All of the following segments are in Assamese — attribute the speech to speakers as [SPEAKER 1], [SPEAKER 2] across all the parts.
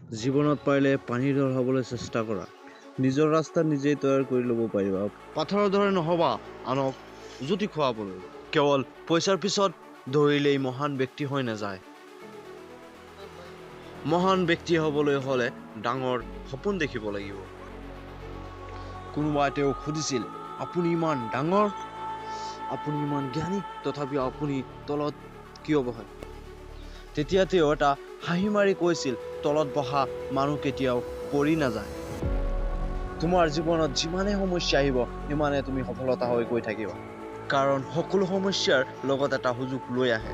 [SPEAKER 1] জীৱনত পাৰিলে পানীৰ দৰে হ'বলৈ চেষ্টা কৰা। নিজৰ ৰাস্তা নিজেই তৈয়াৰ কৰি ল'ব পাৰিবা। পাথৰৰ দৰে নহ'বা আনক উজুতি খুৱাবলৈ। কেৱল পইচাৰ পিছত দৌৰিলেই মহান ব্যক্তি হৈ নাযায়। মহান ব্যক্তি হ'বলৈ হ'লে ডাঙৰ সপোন দেখিব লাগিব। কোনোবাই তেওঁক সুধিছিল, আপুনি ইমান ডাঙৰ, আপুনি ইমান জ্ঞানী, তথাপিও আপুনি তলত কিয় বহে? তেতিয়া তেওঁ এটা হাঁহি মাৰি কৈছিল, তলত বহা মানুহ কেতিয়াও পৰি নাযায়। তোমাৰ জীৱনত যিমানে সমস্যা আহিব, সিমানে তুমি সফলতা হৈ গৈ থাকিবা। কাৰণ সকলো সমস্যাৰ লগত এটা সুযোগ লৈ আহে।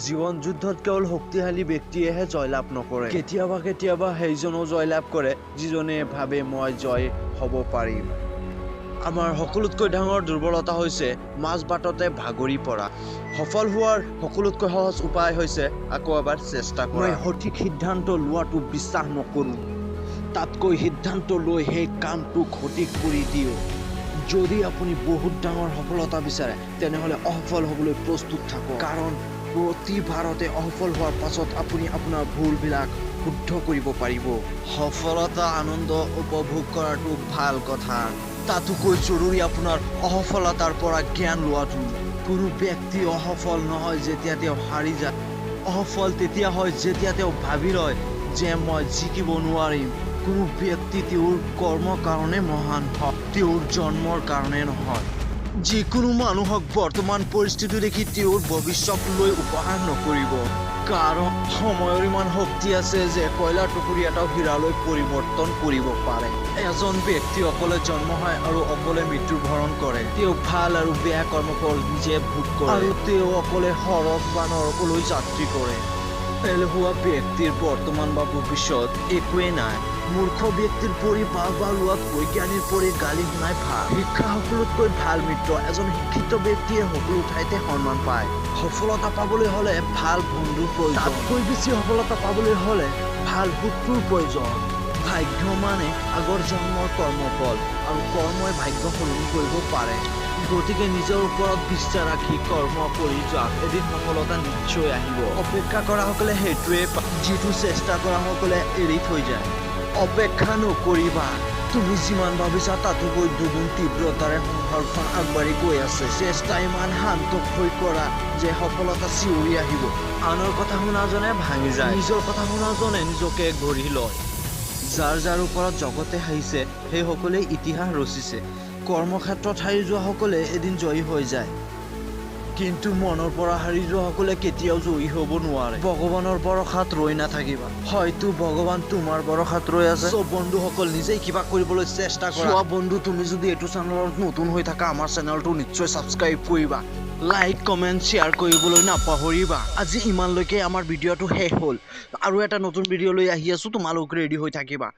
[SPEAKER 1] জীৱন যুদ্ধত কেৱল শক্তিশালী ব্যক্তিয়েহে জয়লাভ নকৰে, কেতিয়াবা কেতিয়াবা সেইজনো জয়লাভ কৰে যিজনে ভাবে মই জয় হ'ব পাৰিম। আমাৰ সকলোতকৈ ডাঙৰ দুৰ্বলতা হৈছে মাজ বাটতে ভাগৰি পৰা। সফল হোৱাৰ সকলোতকৈ সহজ উপায় হৈছে আকৌ এবাৰ চেষ্টা কৰা। মই সঠিক সিদ্ধান্ত লোৱাটো বিশ্বাস নকৰোঁ, তাতকৈ সিদ্ধান্ত লৈ সেই কামটোক সঠিক কৰি দিওঁ। যদি আপুনি বহুত ডাঙৰ সফলতা বিচাৰে, তেনেহ'লে অসফল হ'বলৈ প্ৰস্তুত থাকক। কাৰণ প্ৰতিবাৰতে অসফল হোৱাৰ পাছত আপুনি আপোনাৰ ভুলবিলাক শুদ্ধ কৰিব পাৰিব। সফলতা আনন্দ উপভোগ কৰাটো ভাল কথা, তাতোকৈ জৰুৰী আপোনাৰ অসফলতাৰ পৰা জ্ঞান লোৱাটো। কোনো ব্যক্তি অসফল নহয় যেতিয়া তেওঁ হাৰি যায়, অসফল তেতিয়া হয় যেতিয়া তেওঁ ভাবি লয় যে মই জিকিব নোৱাৰিম। কোনো ব্যক্তি তেওঁৰ কৰ্মৰ কাৰণে মহান হয়, তেওঁৰ জন্মৰ কাৰণে নহয়। যিকোনো মানুহক বৰ্তমান পৰিস্থিতি দেখি তেওঁৰ ভৱিষ্যক লৈ উপহাস নকৰিব, কাৰণ সময়ৰ ইমান শক্তি আছে যে কয়লাৰ টুকুৰি এটাও হীৰালৈ পৰিৱৰ্তন কৰিব পাৰে। এজন ব্যক্তি অকলে জন্ম হয় আৰু অকলে মৃত্যুবৰণ কৰে। তেওঁ ভাল আৰু বেয়া কৰ্মফল নিজে ভোগ কৰে আৰু তেওঁ অকলে সৰগ বা নৰকলৈ যাত্ৰী কৰে। এলেহুৱা ব্যক্তিৰ বৰ্তমান বা ভৱিষ্যত একোৱেই নাই। মূৰ্খ ব্যক্তিৰ পৰি বাহ বাহ লোৱাতকৈ জ্ঞানীৰ পৰি গালি শুনাই ভাল। শিক্ষা সকলোতকৈ ভাল মিত্ৰ। এজন শিক্ষিত ব্যক্তিয়ে সকলো ঠাইতে সন্মান পায়। সফলতা পাবলৈ হ'লে ভাল বন্ধুৰ প্ৰয়োজন, তাতকৈ বেছি সফলতা পাবলৈ হ'লে ভাল শত্ৰুৰ প্ৰয়োজন। ভাগ্য মানে আগৰ জন্মৰ কৰ্মফল, আৰু কৰ্মই ভাগ্য সলনি কৰিব পাৰে। গতিকে নিজৰ ওপৰত বিশ্বাস ৰাখি কৰ্ম কৰি যাওক, এদিন সফলতা নিশ্চয় আহিব। অপেক্ষা কৰাসকলে সেইটোৱে, যিটো চেষ্টা কৰাসকলে এৰি থৈ যায়। অপেক্ষা নকৰিবা, তুমি যিমান ভাবিছা তাতোকৈ দুগুণ তীব্ৰতাৰে সংসাৰখন আগবাঢ়ি গৈ আছে। চেষ্টা ইমান শান্ত হৈ কৰা যে সফলতা চিঞৰি আহিব। আনৰ কথা শুনাজনে ভাঙি যায়, নিজৰ কথা শুনাজনে নিজকে গঢ়ি লয়। যাৰ যাৰ ওপৰত জগতে হাঁহিছে, সেই সকলেই ইতিহাস ৰচিছে। কৰ্মক্ষেত্ৰত হাৰি যোৱাসকলে এদিন জয়ী হৈ যায়, কিন্তু মনৰ পৰা হাৰি যোৱাসকলে কেতিয়াও জয়ী হ'ব নোৱাৰে। ভগৱানৰ ভৰসাত ৰৈ নাথাকিবা, হয়তো ভগৱান তোমাৰ ভৰসাত ৰৈ আছে। চ' বন্ধুসকল, নিজেই কিবা কৰিবলৈ চেষ্টা কৰা। চোৱা বন্ধু, তুমি যদি এইটো চেনেলত নতুন হৈ থাকা, আমাৰ চেনেলটো নিশ্চয় ছাবস্ক্ৰাইব কৰিবা, লাইক কমেণ্ট শ্বেয়াৰ কৰিবলৈ নাপাহৰিবা। আজি ইমানলৈকে আমাৰ ভিডিঅ'টো শেষ হ'ল, আৰু এটা নতুন ভিডিঅ' লৈ আহি আছোঁ, তোমালোক ৰেডি হৈ থাকিবা।